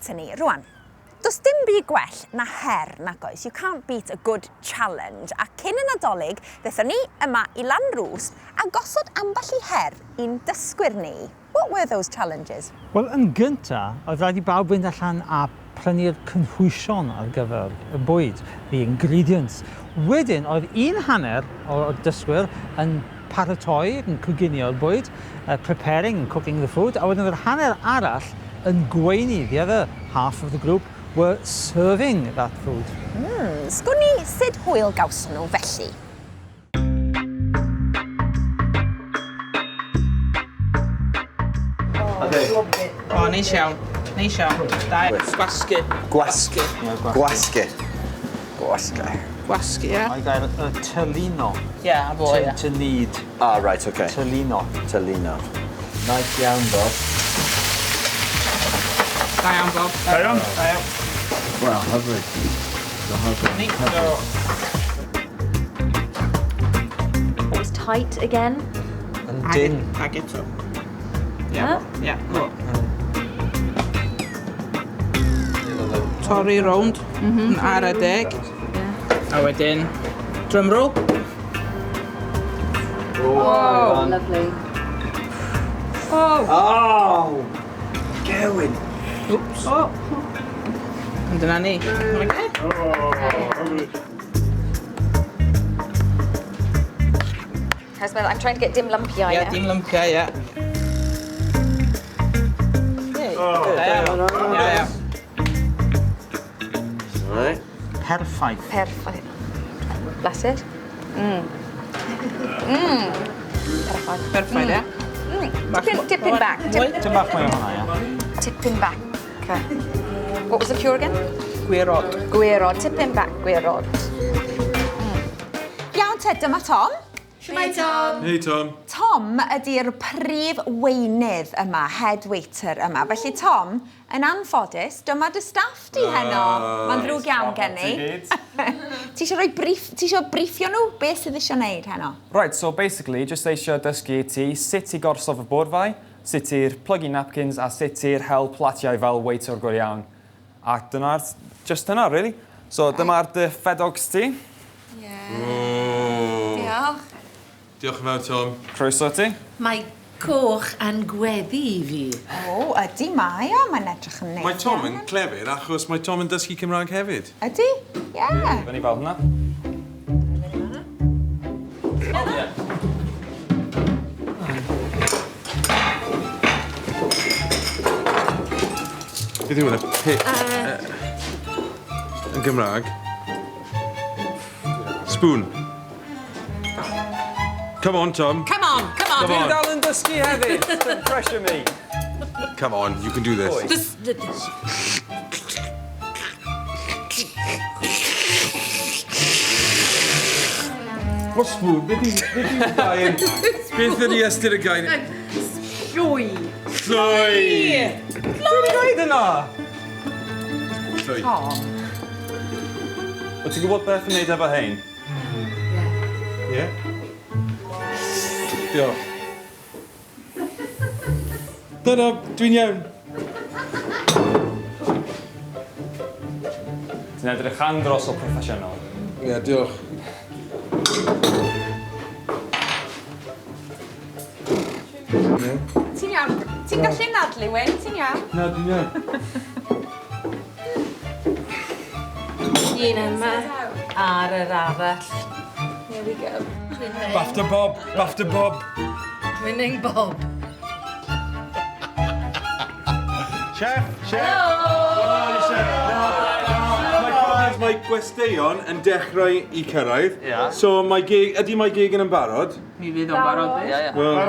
aton ni. Rwan, does dim byd gwell na her, nac oes? You can't beat a good challenge. A cyn y Nadolig, ddethon ni yma i Lanrwst a gosod ambell i her i'n dysgwyr ni. What were those challenges? Wel, yn gynta, oedd rhaid i bawb fynd allan a prynu'r cynhwysion ar gyfer y bwyd, the ingredients. Wedyn, oedd un hanner o'r dysgwyr yn paratoi, yn coginio'r bwyd, preparing and cooking the food, a wedyn yr hanner arall yn gweini, the other half of the group were serving that food. Sgwn i sut hwyl gawson nhw felly? O, neis iawn. Neis iawn. Da. Gwasgu. Gwasgu. Gwasgu. Gwasgu. Gwasgu, ie. Mae gair y tylino. Ie, a fo, ie. To knead. Ah, right, okay. Tylino. Tylino. Nice iawn, Bob. Da iawn, Bob. Da iawn. Da iawn. Wel, hyfryd. Hyfryd. Neat. It was tight again. Yn dyn. Ag eto. Ie, ie. Torri rownd yn ara deg. A wedyn, drum roll. Oh, lovely. Oh. Oh! Gewyn! Oops. Oh. Ond dyna ni. Okay. How's my, I'm trying to get dim lumpiau Ie, now. dim lumpiau, ie. Oh, da iawn. Da iawn. Right. Perffaith. Perffaith. Bless it. Perffaith. Perffaith, ie. Tipyn, tipyn bach. Mwy? Tipyn bach mwy o hwnna, ie. Tipyn bach. Okay. What was the cure again? Gwirod. Gwirod. Tipyn bach gwirod. Iawn te, dyma Tom. Shwmae Tom! Hey Tom. Tom ydy'r prif weinydd yma, head waiter yma. Felly Tom, yn anffodus, dyma dy staff di heno. Mae'n ddrwg iawn gen i. Ti eisiau rhoi briff, ti eisiau briffio nhw beth sydd eisiau wneud heno? Right, so basically, jyst eisiau dysgu i ti sut i gorsof y bwrddau, sut i'r plygu napkins a sut i'r hel platiau fel waiter go iawn. A dyna'r, just dyna, really. So dyma'r dy ffedogs ti. Yeah. Diolch. Diolch yn fawr, Tom. Croeso ti. Mae coch yn gweddu i fi. O, ydy mae o, mae'n edrych yn neis. Mae Tom yn clefyd achos mae Tom yn dysgu Cymraeg hefyd. Ydy? Ie. Fyny fel hwnna. Beth yw hwnna? Yn Gymraeg? Spoon. Come on, Tom. Come on, come on. Come on. Dwi'n dal yn dysgu hefyd. Don't pressure me. Come on, you can do this. What spoon? Beth yw'r gair? Beth ydy ystyr y gair? Llwy. Llwy! Dwi'n dweud yna! Llwy. Tom. Wyt ti'n gwybod beth yn neud efo hein? Ie? Diolch. Dyna, dwi'n iawn. Ti'n edrych andros o proffesiynol. Ie, diolch. Ti'n iawn? Ti'n gallu nadlu, Wyn? Ti'n iawn? Na, dwi'n iawn. Un yma ar yr arall. Here we go. BAFTA Bob, BAFTA Bob. Winning Bob. Chef, chef. Hello! Chef. Mae mae gwesteion yn dechrau i cyrraedd. Ie. So mae geg, ydy mae gegin yn barod? Mi fydd o'n barod, bydd. Ie, ie. Wel, Ie,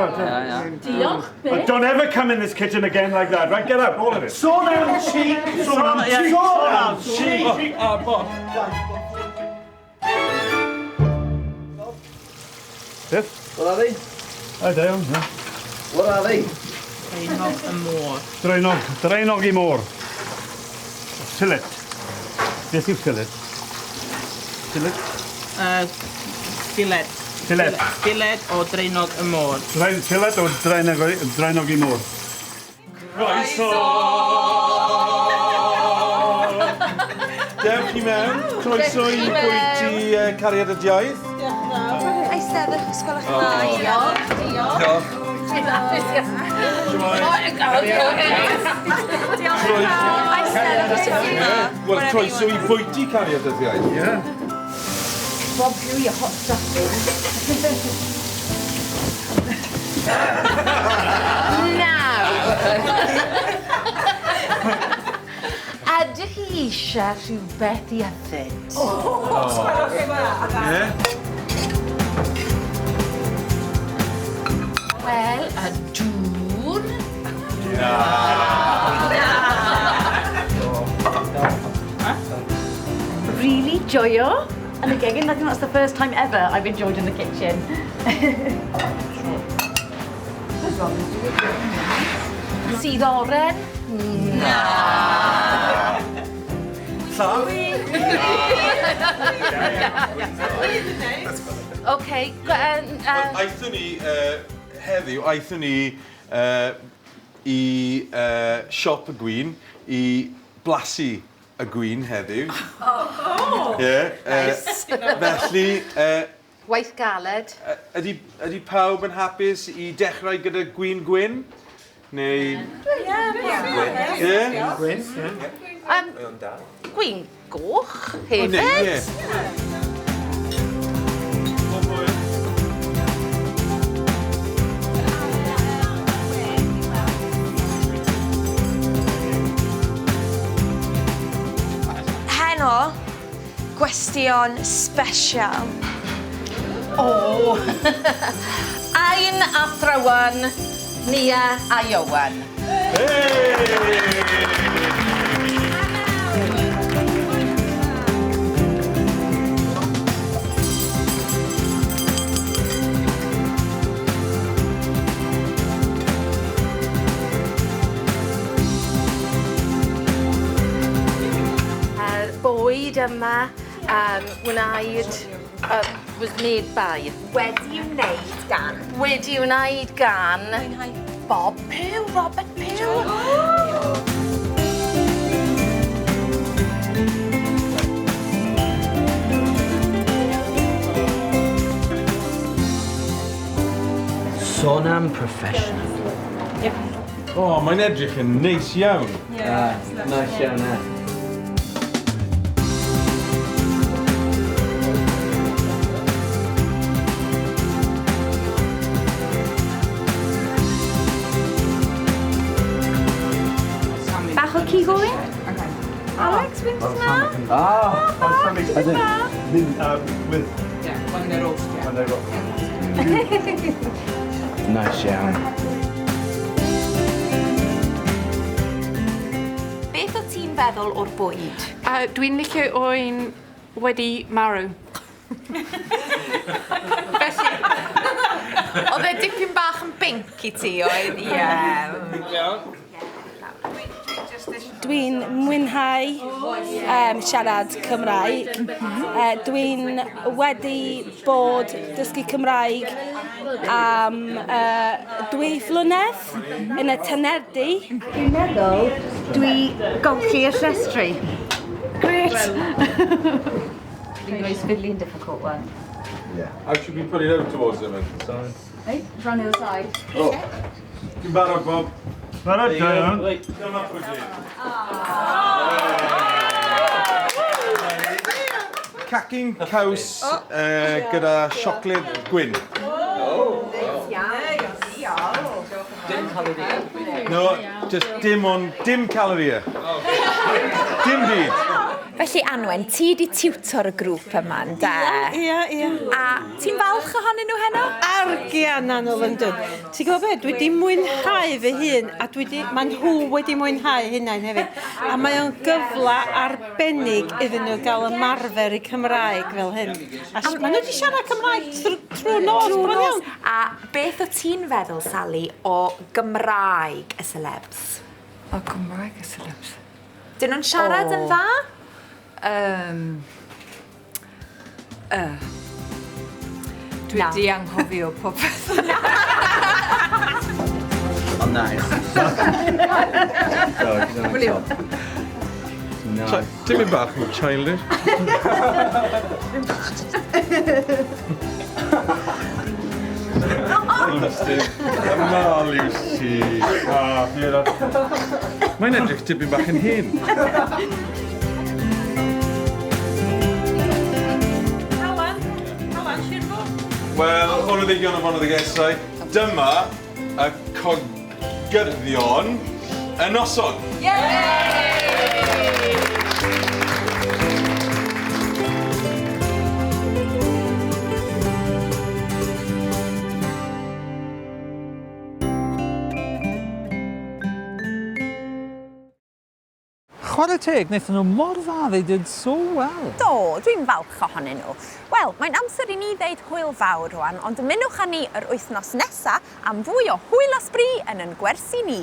ie. Diolch, But don't ever come in this kitchen again like that, right? Get out, all of it. Sôn am cheek! Sôn am cheek! Sôn am cheek! O, Bob. Beth? What are they? O, da iawn, ie. What are they? Draenog y môr. Draenog, draenog i môr. Fillet. Beth yw fillet? Fillet? Filed. Filed. Filed o draenog y môr. Fillet o draenog, draenog i môr. Croeso! Dewch i mewn, croeso i bwyty Cariad at Iaith. Eisteddwch, os gwelwch yn dda. Diolch, diolch. Diolch. Wel, croeso i bwyty Cariad at Iaith. Yeah. Bob, who your hot stuff is. Nawr. Ydych chi eisiau rhywbeth i yfed? Ie. Wel, y dŵr. Really joio yn y gegin. I think that's the first time ever I've enjoyed in the kitchen. Sydd oren? Na. Lladd? OK. Aethon ni heddiw, aethon ni i siop y gwin i blasu y gwin heddiw. Oh! Ie. Nice. Felly... Waith galed. Ydy, ydy pawb yn hapus i dechrau gyda gwin gwyn? Neu... Ie? Gwyn, ie. Gwin goch O, hefyd. neu, ie. Heno, gwestion special. O! Ein athrawon, Nia a Iowan. Bwyd yma wnaed, was made by. Wedi wneud gan. Wedi wneud gan Bob Pugh, Robert Pugh. Sôn am professional. O, mae'n edrych yn neis iawn. Yeah, nice iawn, eh? Bach o cig oen? Alex, fynd na? Ah! With... Yeah, when they're roast, yeah. When they're roast. Nice iawn. Beth o ti'n feddwl o'r bwyd? Dwi'n licio oen wedi marw. Felly, oedd e dipyn bach yn binc i ti, oedd? Ie. Dwi'n mwynhau siarad Cymraeg. Dwi'n wedi bod dysgu Cymraeg am 2 flynedd yn y Tanerdy. Dwi'n meddwl dwi golchi y llestri. Great! The most fiddly and difficult one. Yeah. How should we put it out towards them? Sorry. Hey, run the other side. Oh. Ti'n barod, Bob? Barod, da iawn. Dyma pwdin. Cacen caws gyda siocled gwyn. Dim calorie. No, just dim ond, dim calorie. Dim byd. Felly, Anwen, ti di tiwtor y grŵp yma, ynde? Ie, ie. A ti'n falch ohonyn nhw heno? Argian anol yn dod. Ti'n gwybod beth, dwi wedi mwynhau fy hun, a dwi di, ma' nhw wedi mwynhau hunain hefyd. A mae o'n gyfle arbennig iddyn nhw gael ymarfer eu Cymraeg fel hyn. A ma' nhw wedi siarad Cymraeg trwy'r nos, Trwy'r bron nos. iawn. A beth o ti'n feddwl, Sally, o Gymraeg y celebs? O Gymraeg y celebs? Dyn nhw'n siarad yn dda? Dwi Na. wedi anghofio popeth. Ond nice. Sorry, Brilliant. Na. Dim bach yn childish. Yma, Lucy. Ah, fi Mae'n edrych tipyn bach yn hyn. Alan, Alan, Sir Wel, boneddigion a boneddigesau, dyma y cogyddion y noson. Chwarae teg, wnaethon nhw mor dda, they did so well. Do, dwi'n falch ohonyn nhw. Wel, mae'n amser i ni ddeud hwyl fawr rwan, ond ymunwch â ni yr wythnos nesa am fwy o hwyl a sbri yn yn gwersi ni.